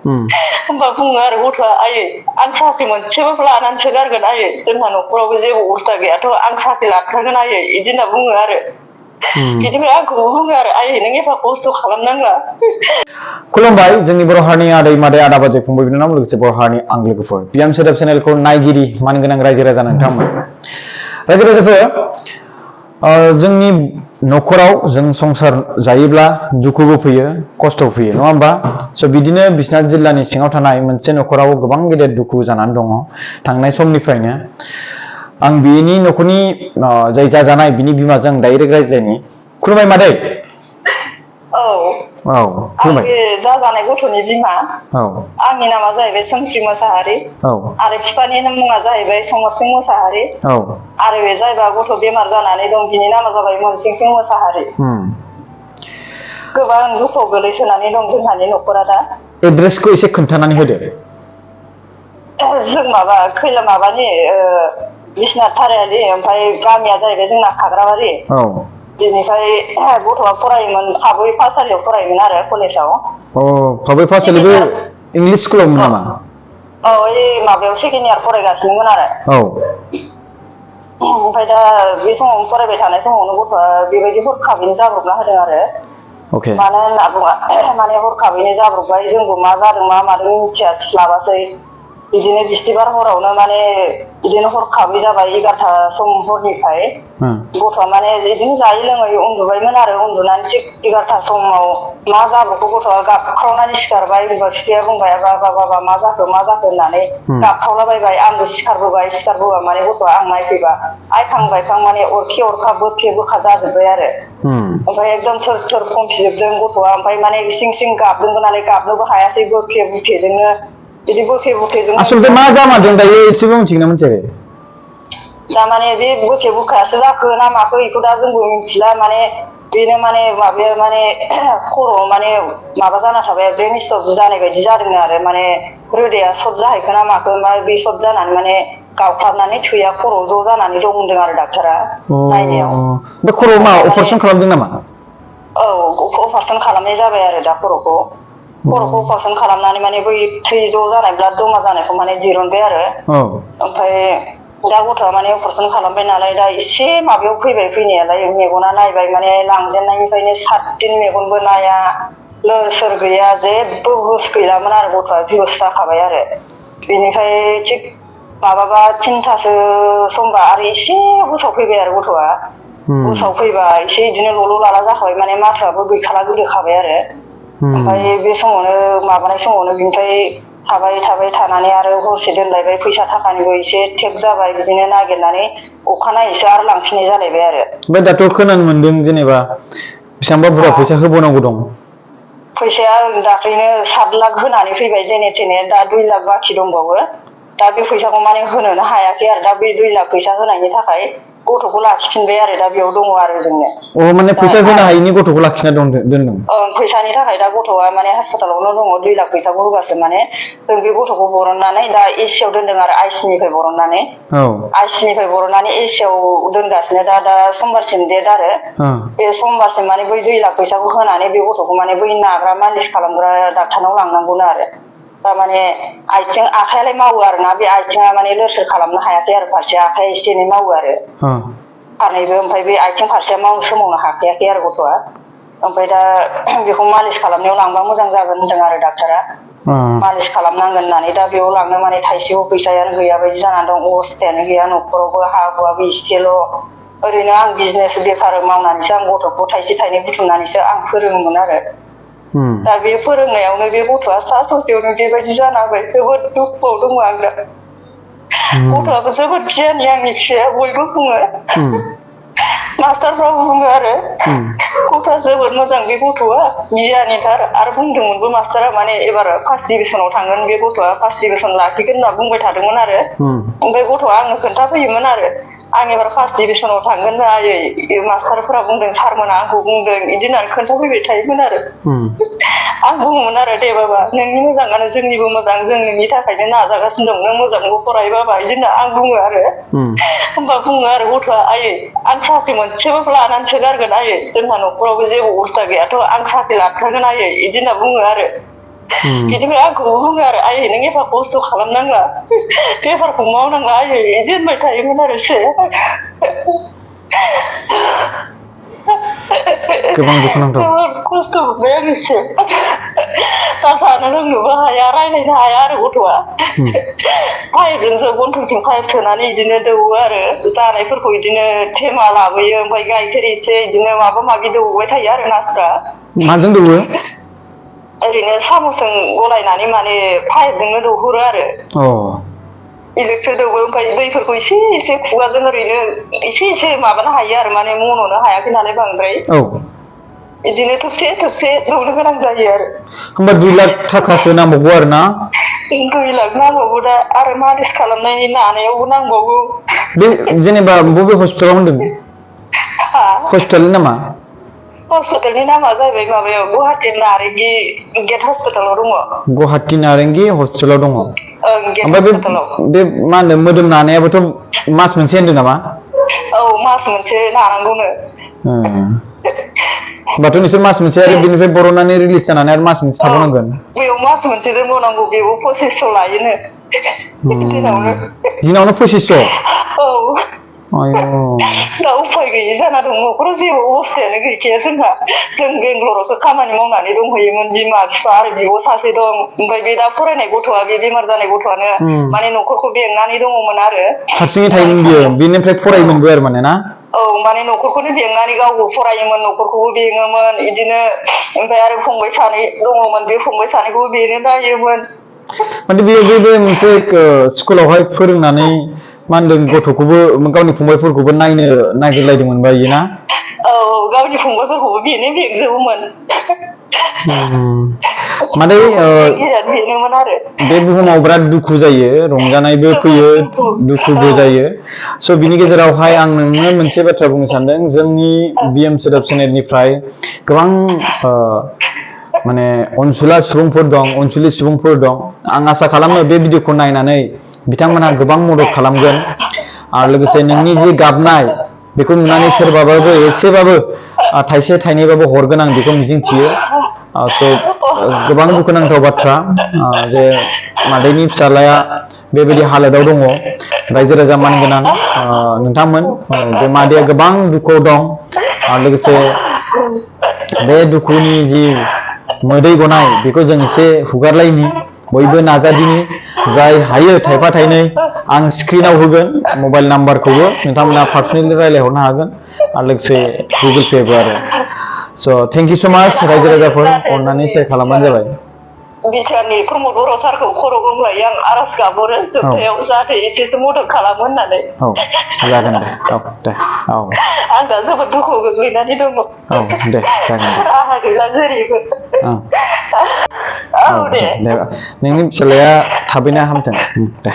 होमबा बुङो आरो गथ'आ आयै आं साख्रि मोनसेबाबो लानानैसो गारगोन आयै जोंहा न'खरावबो जेबो अबस्था गैयाथ' आं साख्रि लाथारगोन आयै बिदि होनना बुङो आरो बिनिफ्राय आंखौबो बुङो आरो आयै नों एफा खस्थ' खालामनांला। खुलुमबाय जोंनि बर' हारिनि आदै मादै आदा बाजै फंबाय बिनानाव लोगोसे बर' हारिनि आं लोगोफोर बियाम सोदोब चेनेलखौ नायगिरि मानगोनां रायजो राजा नोंथांमोन रायजो राजाफोर जोंनि न'खराव जों संसार जायोब्ला दुखुबो फैयो खस्थ'बो फैयो नङा होमबा स' बिदिनो बिश्वनाथ जिल्लानि सिङाव थानाय मोनसे न'खराव गोबां गेदेर दुखु जानानै दङ थांनाय समनिफ्रायनो आं बेनि न'खरनि जाय जाजानाय बिनि बिमाजों डाइरेक्ट रायज्लायनि खुलुमबाय मादै। औ आं बे जाजानाय गथ'नि बिमा आंनि नामा जाहैबाय सोमसि मोसाहारि आरो बिफानि मुङा जाहैबाय समरसिं मोसाहारि आरो बे जायबा गथ' बेमार जानानै दं बिनि नामा जाबाय मोनसिंसिं मोसाहारि। गोबां दुखुआव गोलैसोनानै दं जोंहानि न'खरा दा। एड्रेसखौ एसे खोन्थानानै होदो। जों माबा खैला माबानि बिश्वनाथ सारिआलि ओमफ्राय गामिया जाहैबाय जोंना खाग्राबारि। बेनिफ्राय गथ'आ फरायोमोन फाबै फरायसालियाव फरायोमोन आरो कलेजाव। फाबै फरायसालि बे इंलिस स्कुलावमोन नामा? औ ओइ माबायाव सेकेन्ड इयार फरायगासिनोमोन आरो। ओमफ्राय दा बे समावनो फरायबाय थानाय समावनो गथ'आ बेबायदि हरखाबैनो जाब्रबना होदों आरो। मानो होनना बुङा माने हरखाबैनो जाब्रबबाय जोंबो मा जादों मा मादों मिथिस्लाबासै बिदिनो बिस्थिबार हरावनो माने बिदिनो हरखाबै जाबाय 11था सम हरनिफ्राय गथ'आ माने बिदिनो जायै लोङै उन्दुबायमोन आरो उन्दुनानै थिग 11था समाव मा जाब्रबखो गथ'आ गाबख्रावनानै सिखारबाय बिमा बिफाया बुंबाय बाबा मा जाखो होननानै गाबख्रावलाबायबाय आंबो सिखारबोबा माने गथ'आ आं नायफैबा आइखां बायखां माने अरखि अरखा बोखे बोखा जाजोब्बाय आरो। ओमफ्राय एकदम थोर थोर फमफिजोबदों गथ'आ ओमफ्राय माने सिं सिं गाबदोंबो नालाय गाबनोबो हायासै बोखे बुखेजोंनो बिदि बोखे बुखेजोंनो आसलथे मा जामारदों दायो एसेबो मिथिगोना मिथियाखै? दामाने बे बोखे बुखायासो जाखो ना माखो बेखौ दा जोंबो मिथिला माने बेनो माने माबाया माने खर'आव माने माबा जाना थाबाय ब्रेन स्ट्रक जानाय बायदि जादों आरो माने रोदाया सर्ट जाहैखो ना माखो बे सर्ट जानानै माने गावख्लाबनानै थैया खर'आव ज' जानानै दं होनदों आरो डाक्टारा नायनायाव। बे खर'आव मा अपारेसन खालामदों नामा? औ अपारेसन खालामनाय जाबाय आरो दा खर'खौ अपारेसन खालामनानै माने बै थै ज' जानाय ब्लाड जमा जानायखौ माने दिरुनबाय आरो। ओमफ्राय दा गथ'आ माने अपारेसन खालामबाय नालाय दा एसे माबायाव फैबाय फैनायालाय मेगना नायबाय माने लांजेननायनिफ्रायनो 7 दिन मेगनबो नाया लोर सोर गैया जेबो हुस गैलामोन आरो गथ'आ बेहुस जाखाबाय आरो। बेनिफ्राय थिग माबाबा 3थासो समबा आरो एसे हुसाव फैबाय आरो गथ'आ हुसाव फैबा एसे बिदिनो लल' लाला जाखाबाय माने माथोआबो गैखाला गोदोखाबाय आरो। ओमफ्राय बे समावनो माबानाय समावनो बिनिफ्राय थाबाय थानानै आरो हरसे दोनलायबाय फैसा थाखानिबो एसे थेक जाबाय बिदिनो नागिरनानै अखानायैसो आरो लांफिननाय जालायबाय आरो। ओमफ्राय दाथ' खोनानो मोनदों जेनेबा बेसेबांबा बुरजा फैसा होबावनांगौ दं? फैसाया दाख्लैनो 7 लाख होनानै फैबाय जेने थेने दा 2 लाख बाखि दंबावो। दा बे फैसाखौ माने होनोनो हायाखै आरो दा बे 2 लाख फैसा होनायनि थाखाय गथ'खौ लाखिफिनबाय आरो दा बेयाव दङ आरो जोंनो। माने फैसा होनो हायिनि गथ'खौ लाखिना दोनदों? फैसानि थाखाय दा गथ'आ माने हास्पातालावनो दङ 2 लाख फैसाखौ होबासो माने जों बे गथ'खौ बरननानै दा एसि आव दोनदों आरो आइसिइउनिफ्राय बरननानै। आइसिइउनिफ्राय बरननानै एसि आव दोनगासिनो दा समबारसिम डेट आरो बे समबारसिम माने बै 2 लाख फैसाखौ होनानै बे गथ'खौ माने बै नाग्रा मालिस खालामग्रा डाक्टारनाव लांनांगौनो आरो। थारमाने आखायालाय मावो आरोना बे आथिङा माने लोर सोर खालामनो हायाखै आरो फारसेया आखाइ एसे एनै मावो आरो फारनैबो ओमफ्राय बे आथिं फारसेया सोमावनो हाखायाखै आरो गथ'आ। ओमफ्राय दा बेखौ मालिस खालामनायाव लांबा मोजां जागोन होनदों आरो डाक्टारा। मालिस खालामनांगोन होननानै दा बेयाव लांनो माने थाइसेबो फैसायानो गैया बायदि जानानै दं अबस्थायानो गैया न'खरावबो हा हुआबो एसेल'। ओरैनो आं बिजनेस बेफार मावनानैसो आं गथ'खौ थाइसे थाइनै बुथुमनानैसो आं फोरोङोमोन आरो। दा बे फोरोंनायावनो बे गथ'आ सा ससेयावनो बेबायदि जाना होबाय जोबोद दुखुआव दङ आं दा। गथ'आबो जोबोद गियानि आंनि फिसाया बयबो बुङो। मास्टारफ्राबो बुङो आरो गथ'आ जोबोद मोजां बे गथ'आ गियानिथार आरो बुंदोंमोनबो मास्टारा माने एबार 1st डिभिसनाव थांगोन बे गथ'आ 1st डिभिसन लाखिगोन होनना बुंबाय थादोंमोन आरो। ओमफ्राय गथ'आ आंनो खोन्थाफैयोमोन आरो आं एबार 1st डिभिसनाव थांगोन आयै मास्टारफोरा बुंदों सारमोना आंखौ बुंदों बिदि होननानै खोन्थाफैबाय थायोमोन आरो। आं बुङोमोन आरो दे बाबा नोंनि मोजाङानो जोंनिबो मोजां जों नोंनि थाखायनो नाजागासिनो दं नों मोजांखौ फराय बाबा बिदि होनना आं बुङो आरो। होमबा बुङो आरो गथ'आ आयै आं साख्रि मोनसेबाबो लानानैसो गारगोन आयै जोंहा न'खरावबो जेबो अबस्था गैयाथ' आं साख्रि लाथारगोन आयै बिदि होनना बुङो आरो। बिनिफ्राय आंखौ बुङो आरो आयै नों एफा खस्थ' खालामनांला बेफारखौ मावनांला आयै बिदि होनबाय थायोमोन आरो एसे गोबां दुखुनांथाव खस्थ' मोनबाय आं एसे दा जानो लोंनोबो हाया रायलायनो हाया आरो गथ'आ पाइपजोंसो गन्थंथिं पाइप सोनानै बिदिनो दौवो आरो जानायफोरखौ बिदिनो थेमा लाबोयो ओमफ्राय गाइखेर एसे बिदिनो माबा माबि दौबाय थायो आरो नार्सफ्रा माजों दौवो ओरैनो सामसजों गलायनानै माने पाइपजोंनो दौहरो आरो इलेक्ट्रिक दौवो ओमफ्राय दैफोरखौ एसे एसे खुगाजों ओरैनो एसे माबानो हायो आरो माने मन'नो हायाखै नालाय बांद्राय बिदिनो थोबसे थोबसे दौनो गोनां जायो आरो होमबा 2 लाख थाखासो नांबावगौ आरो ना 2 लाख नांबावगौ दा आरो मालिस खालामनायनि नानायावबो नांबावगौ बे जेनेबा बबे हस्पिटालाव होनदों हस्पिटालनि नामा हस्पिटालनि नामा जाहैबाय माबायाव गुवाहाटि नारेंगि गेट हस्पिटालाव दङ गुवाहाटि नारेंगि हस्पिटालाव दङ ओमफ्राय बे मा होनो मोदोम नानायाबोथ' मास मोनसे होनदों नामा औ मास मोनसे नानांगौनो होमबाथ' नोंसोर मास मोनसे आरो बेनिफ्राय बर'नानै रिलिज जानानै आरो मास मोनसे थाबावनांगोन बेयाव मास मोनसे दोनबावनांगौ बेबो 2500 लायोनो दिनावनो 2500 औ आयौ दा उफाय गैयि जाना दं न'खराव जेबो अबस्थायानो गैखाया जोंहा जों बेंगलरावसो खामानि मावनानै दंहैयोमोन बिमा बिफा आरो बिब' सासे दं ओमफ्राय बे दा फरायनाय गथ'आ बे बेमार जानाय गथ'आनो माने न'खरखौ बेंनानै दङमोन आरो हारसिङै थायोमोन बियो बेनिफ्राय फरायोमोनबो आरो माने ना औ माने न'खरखौनो बेंनानै गावबो फरायोमोन न'खरखौबो बेङोमोन बिदिनो ओमफ्राय आरो फंबाय सानै दङमोन बे फंबाय सानैखौबो बेनो नायोमोन माने बेयो बे मोनसे स्कुलावहाय फोरोंनानै मा होनदों गथ'खौबो गावनि फंबायफोरखौबो नायनो नागिरलायदोंमोन बायो ना औ गावनि फंबायफोरखौबो बेनो बेंजोबोमोन माने बेनोमोन आरो बे बुहुमाव बिराद दुखु जायो रंजानायबो फैयो दुखुबो जायो स' बिनि गेजेरावहाय आं नोंनो मोनसे बाथ्रा बुंनो सानदों जोंनि बिएम सोदोब चेनेलनिफ्राय गोबां माने अनसुला सुबुंफोर दं अनसुलि सुबुंफोर दं आं आसा खालामो बे भिडिअखौ नायनानै बिथांमोनहा गोबां मदद खालामगोन आरो लोगोसे नोंनि जि गाबनाय बेखौ नुनानै सोरबाबाबो एसेबाबो थाइसे थाइनैबाबो हरगोन आं बेखौ मिजिंथियो स' गोबां दुखुनांथाव बाथ्रा जे मादैनि फिसाज्लाया बेबायदि हालोदाव दङ रायजो राजा मानगोनां नोंथांमोन बे मादैया गोबां दुखुआव दं आरो लोगोसे बे दुखुनि जि मोदै गनाय बेखौ जों एसे हुगारलायनि बयबो नाजादिनि जाय हायो थाइफा थाइनै आं स्क्रिनाव होगोन मबाइल नाम्बारखौबो नोंथांमोना पार्सनेलि रायज्लायहरनो हागोन आरो लोगोसे गुगोल पेबो आरो स' थेंक इउ स' माच रायजो राजाफोर अननानै सेयार खालामबानो जाबाय बिटिआरनि प्रमद बर' सारखौ खर' गंग्लायै आं आर'ज गाबहरो जोबथायाव जाहाथे एसेसो मदद खालामो होननानै जागोन दे दे आं दा जोबोद दुखुआव गोग्लैनानै दङ दे जागोन दे आंहा गैला जेरैबो दे नोंनि फिसाज्लाया थाबैनो हामथों दे